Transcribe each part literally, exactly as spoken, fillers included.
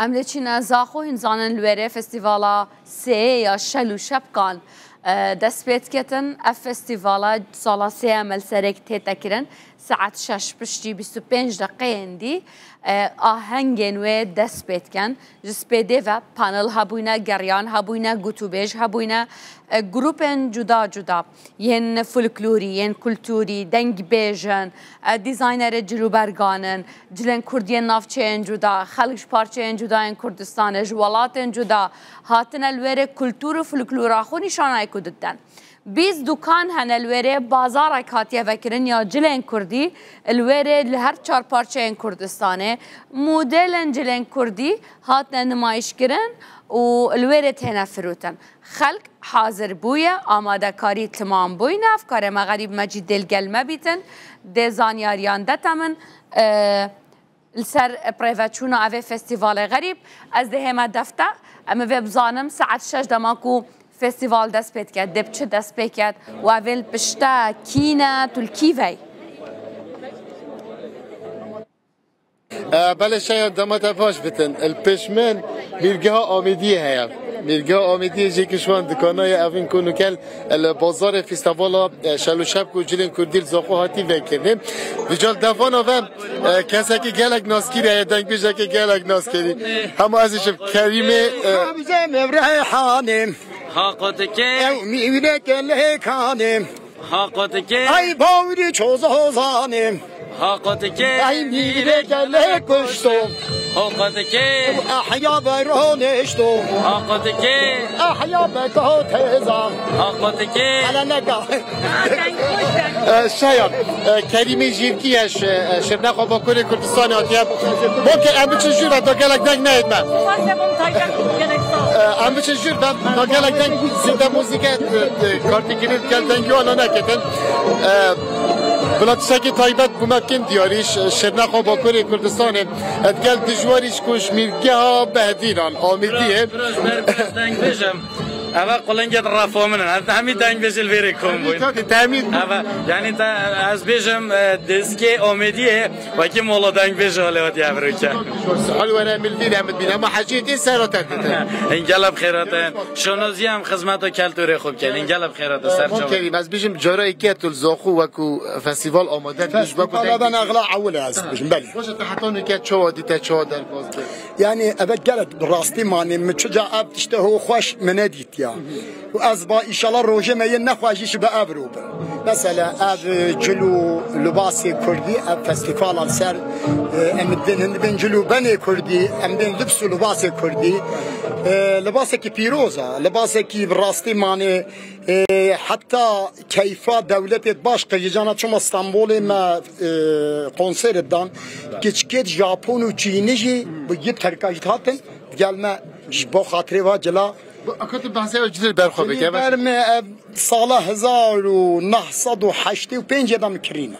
Em dê çîne Zaxo, hîn zanin li wêrê festîvala sê ya Şel û Şepkan, e, dest pê diketin. Ev festîvala sala sê ye me li ser rêk tête kirin. Saet şeş piştî bîst û pênc deqeyên dî, e, ahengên wê dest pê dikin. Ji spêdê ve panel hebûyne, geriyan hebûyne, gotûbêj hebûyne, e, grûpên cuda cuda yên folklorî, yên kulturî, dengbêjin, e, dîzaynerê cilûbergan in, cilên kurdî yên navçeyên cuda, xelk ji parçeyên cuda yên Kurdistanê, ji welatên cuda hatine li wêrê kultur û folklora xwe nîşanayê ku didin. Bîst dukan hene li wêrê, bazarek hatiye vekirin ya cilên kurdî, li wêrê li her çar parçeyên Kurdistanê modelên cilên kurdî hatine nimayîşkirin û li wêrê têne firotin. Xelk hazir bûye, amadekarî timam bûyne. Ev karê me Xerîb Mecîdê li gel me bîtin, dê zanyariyan dete min. E, Li ser, e, pirêveçûna evê festîvalê Xerîb, ez dê hême defte, em ê vê bizanim, saet şeş dema ku festîval dest pê dike, dê bi çi dest pê ket û evê li pişte kî ne, tu li kî vey? E, belê şeyan dema te baş bitin. Li pêş min mîrgeha Amêdiyê heye. Mîrgeha Amêdiyê jêkî ji wan dikana ye, evîn ku nûke li bazarê festîvala, e, Şel û Şepk û cilên kurdî li Zaxo hatî vekirinê. Vêca li devana ve, e, kesekî gelek naskirî heye, dengbêjekî gelek naskirî. Hema ez jî ji Kerîmê, e, Bize mevreyhanim. Haqotikê. Ew mîvîneke lêkanim. Haqotikê. Ay bawrî çoza hozanim. Haqotikê. Ay mîvîneke lê kuşto. Haqotikê. Ahya be ronişto. Haqotikê. Ahya be koteza. Haqotikê. Ala neka. E, şeyan, e, Kerîmê Jîrkî ye, ji, e, Şirnexa Bakurê Kurdistanê hatiye. Bo ke em biçin jûr ve da gelek deng nehêt me. Spas, Ebam Tayyar, gelek sağ ol. E, em biçin jûr ve da gelek deng zêde muzîke, e, e, kartî girî gel dengî wana neketin. E, bila tiştekî taybet bû me bikin diyarî, ş-, Şirnexa Bakurê Kurdistanê. E, digel dijwarî ji ku ji mîrgeha Behdînan, Amêdiyê. Biraz, biraz, biraz deng bêjim. Eve qulingê di refa min in. Ev hemî dengbêjê li vêrê kom bûn. Tabii, tabii, tahmin. Eve, yani te, ez bêjim, e, dizkê Amêdiyê wekî mola dengbêjê holê hatiye evroke. Hal were em li vîr em bîn, ama hecî dê sera te dide. Hingel em xêrate. Şonozî em xizmeta kelturê xwe bikin. Hingel em xêrate. Ser çawa. Kerîm, ez bêjim cara yekê tu li Zaxo wekû festîval amade dibî, ji bo ku Festîvala deng ben axla ewil ez bêjim, belê. Roja te heta nûke çawa dîte, çawa derbas bû? Yani, eve gelek bi rastî manê, min çi ca ev tişte ho xweş min nedîtiya. Û ez ba, înşallah, rojê me yên nexweş jî ji bi ev rû bin. Mesela, ev, e, cil û libasê kurdî, ev festîvala li ser, e, em dibên, hin dibên cil û benê kurdî, em dibên libs û libasê kurdî. E, libasekî pîroz e, libasekî bi rastî manê, e, heta keyfa dewletê baş qijî cana çima Stenbolê me, e, konserê dan. Kiçikêt Japon û Çînî jî bi yê Tirka jî hatin. Gel me ji bo xatirê va cila. Bu akıtı bahse öcüdür berxo bike. Ber Ber me, e, sala hezar û neh sed û heştê û pêncê de min kirîna.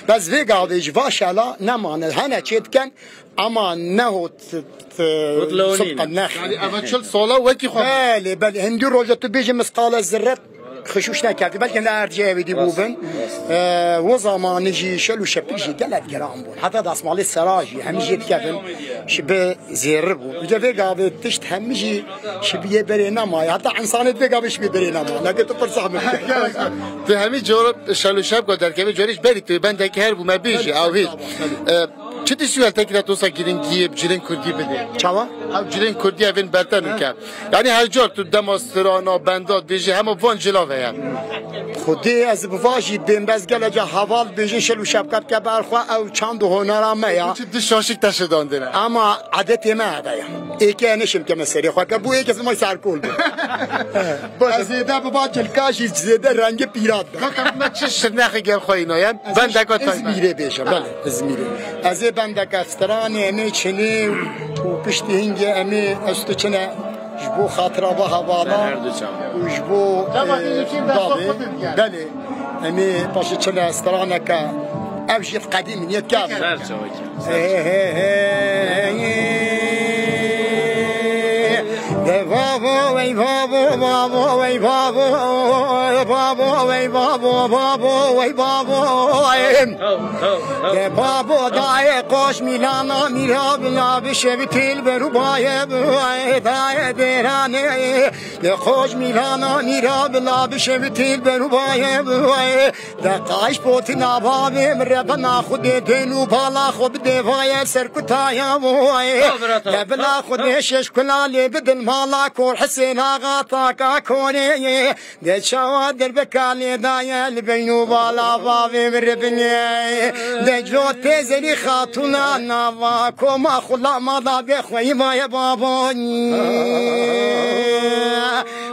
Bes vê gavê ji va şela nemane. Hene çê diken ama neho t-, t-, Mutlu olun. Sıfka neh. Yani eve çil sala wekî xwe. Belê, belê. Hindî roja tu bêjî misqale zerret xişûş nekerdî. Belkî ne erdî evê dî bûbin. Ee, o zamanî jî şel û şepik jî gelek giran bûn. Heta dasmalê sera jî hemî jê dikevin. Şi bi zêrir bû. Uca vê gavê tişt hemî jî şi bi yê berê nemaye. Heta insanê vê gavê şi bi berê nema. Neke tu pirsa min. Tu hemî cor şel û şepka derkevê, corê ji berî tu bendekî her bû me bêjî, ew hêj. Ee, Çi dişî weltekî de tosa girîngiyê bi cilên kurdî bidê? Çawa? Ew cilên kurdî evên berten ûke. Yani her car tu dema strana, benda dibêjî, hema van cila ve ye. Xwedê ez bi va jî dibêm, bes gelek ca heval dibêjin şel û şepka bike ber xwe, ew çand û honera me ya. Çi du şaşik te şidandine. Ama edetê me hebe ya. Êke nişim keme serê xwe ke bû êke zimay serkol bû. Baş. Ez zêde biba cilka jî zêde rengê pîrat be. Kaka me çi şirnexê gel xwe înaye. Bendeka taybet. Îzmîrê bêje, belê, Îzmîrê. Ez ê bendeke stranê, em ê çinê û piştî hingê em ê ez tu çine ji bo xatira va hevala û ji bo, e, davê. Belê, em ê paşê çine straneke ev jî qedîm niyet kar. Ser çavekî. Hey, hey, hey, hey. De vavo, vey vavo, vavo, vey vavo. Babo, wey babo, babo, wey babo, em. Ho, ho, ho. De babo, dayê qoş mîlana mîra bila bi şevi têl beru bayê bi, dayê dêranê. De qoş mîlana mîra bila bi şevi têl beru bayê bi. De qaş potina bavê min rebena xudê dên û bala xwe bidê vayê serkutaya vayê. Ho, birata. De bila xudê şeş kula lê bidin mala kor Hisên axa taka korê. De çawa derbeka lê daye li beyn û bala bavê min ribinê. De cotê zerî xatûna nava koma xula mala bê xweyî maye babo.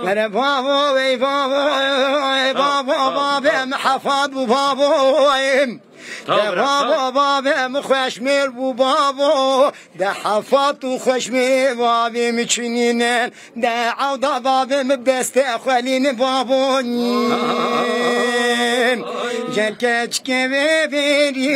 Mere babo, wey babo, wey babo, babê min hefat bû babo. Tabii, De babo, tabii. Babê min xweşmêr bû babo. De hefat û xweşmê bavê min çinînin. De ewda bavê min destê xwelîn babo. Gel keçkê vê verî,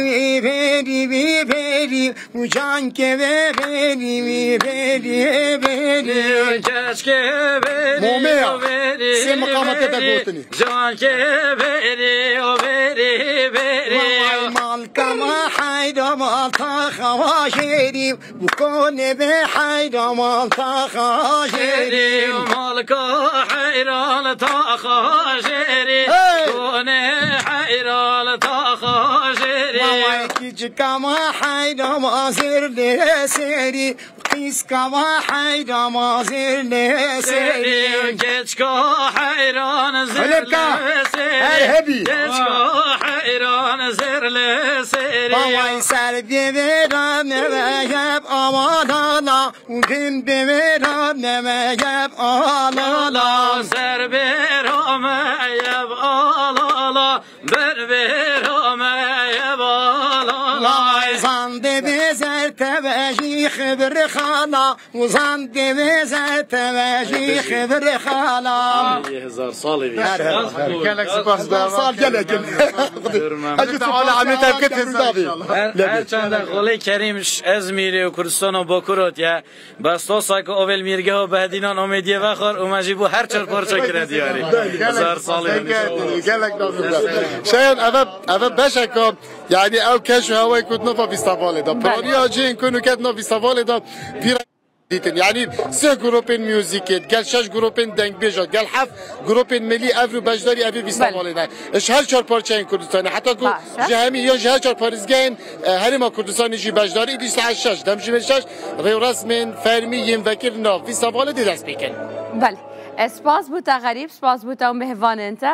verî, verî, verî. Û cankê vê verî, verî, verî. Keçkê verî, Momê ya. Verî, Sê miqama te de verî. Gotinî. Cankê verî, o verî, verî. Vay, vay, malkama heyda malta xava jêrî. Û konê bê heyra mal taxa jêrî. Jêrî, malka heyran taxa jêrî. Hey! Konê heyran taxa jêrî. Mawayekî cika ma heyra ma zêr lê sêrî. Qîska ma heyra ma zêr lê sêrî. Sêrî, keçka heyran zêr Helebka, lê sêrî. Her hebî. Keçka heyran zêr lê sêrî. Maway ser bê vêra me ve yeb awa la la. Û din bê vêra me me yeb awa la la. Ser bêra me yeb awa la la. Ber bêra me yeb awa la la. Lay zan dê bê zer te ve jî xibir xala. Û zan dê bê zer te ve jî xibir xala. Hezar salê bî. Her her. Gelek spas. Hezar sal gelek. Hezar sal. Hezar sal. Hezar sal. Hezar sal. Hezar sal. Hezar sal. Her, her çanda Xolê Kerîm ji Ezmîrê û Kurdistana Bakur hatiye, bes to saka ovel mîrgeha Behdînan Amêdiyê vexwar û me jî bo her çar parça kire diyarî. Hezar salê. Gelek, gelek nazim. Şayan, eve, eve beşeka, yani ew keş û hewayê ku di nava fîstevalê de. Belê. Piraniya cihên ku nuket nava fîstevalê de. Vîra Dîtin. Yanî sih grûpên muzîkê, gel şeş grûpên dengbêja, gel heft grûpên milî ev rû beşdarî evê fîstevalê ne. Belê. Ji her çar parçeyên Kurdistanê, heta ku Baş e. Ji hemî ya ji her çar parêzgehên, e, Herêma Kurdistanê jî beşdarî, îdî saet şeş, dem ji şeş, rêwresmên fermî yên vekir nav fîstevalê dê dest pê kin. Belê. E, spas bo te Xerîb, spas bo te û mêvanên te.